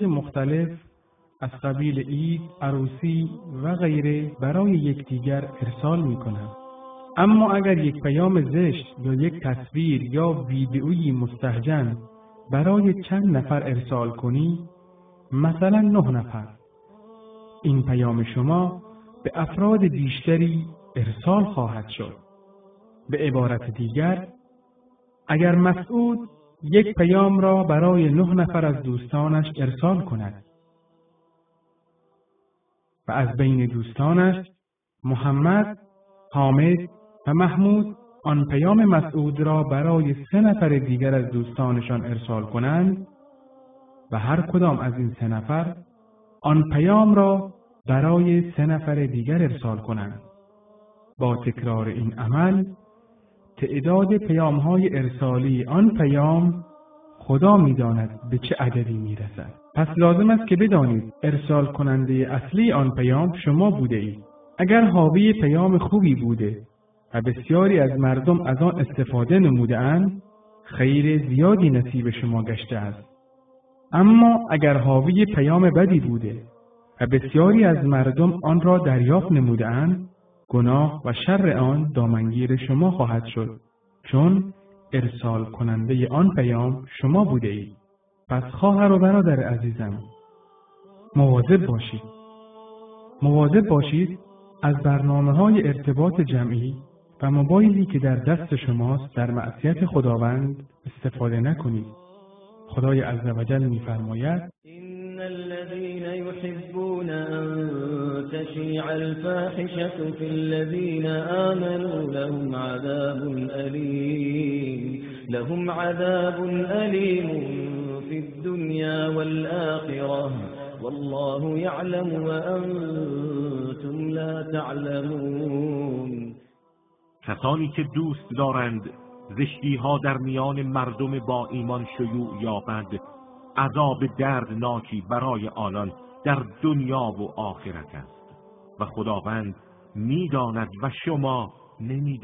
مختلف از قبیل عید، عروسی و غیره برای یکدیگر ارسال می‌کنند. اما اگر یک پیام زشت یا یک تصویر یا ویدئویی مستهجن برای چند نفر ارسال کنی، مثلا 9 نفر، این پیام شما به افراد بیشتری ارسال خواهد شد. به عبارت دیگر، اگر مسعود یک پیام را برای 9 نفر از دوستانش ارسال کند و از بین دوستانش محمد، حامد و محمود آن پیام مسعود را برای 3 نفر دیگر از دوستانشان ارسال کنند و هر کدام از این 3 نفر آن پیام را برای 3 نفر دیگر ارسال کنند، با تکرار این عمل تعداد پیام‌های ارسالی آن پیام خدا می‌داند به چه عددی می‌رسد. پس لازم است که بدانید ارسال کننده اصلی آن پیام شما بوده اید. اگر حاوی پیام خوبی بوده و بسیاری از مردم از آن استفاده نموده‌اند، خیر زیادی نصیب شما گشته است. اما اگر حاوی پیام بدی بوده و بسیاری از مردم آن را دریافت نموده‌اند، گناه و شر آن دامنگیر شما خواهد شد، چون ارسال کننده آن پیام شما بوده اید. پس خواهر و برادر عزیزم، مواظب باشید. مواظب باشید از برنامه‌های ارتباط جمعی و موبایلی که در دست شماست در معصیت خداوند استفاده نکنید. خدای عزوجل می‌فرماید: إن الذين يحبون أن تشيع الفاحشة في الذين آمنوا لهم عذاب أليم في الدنيا والآخرة والله يعلم وأنتم لا تعلمون. کسانی که دوست دارند زشتی‌ها در میان مردم با ایمان شیوع یابد، عذاب دردناکی برای آنان در دنیا و آخرت است و خداوند می‌داند و شما نمی‌دانید.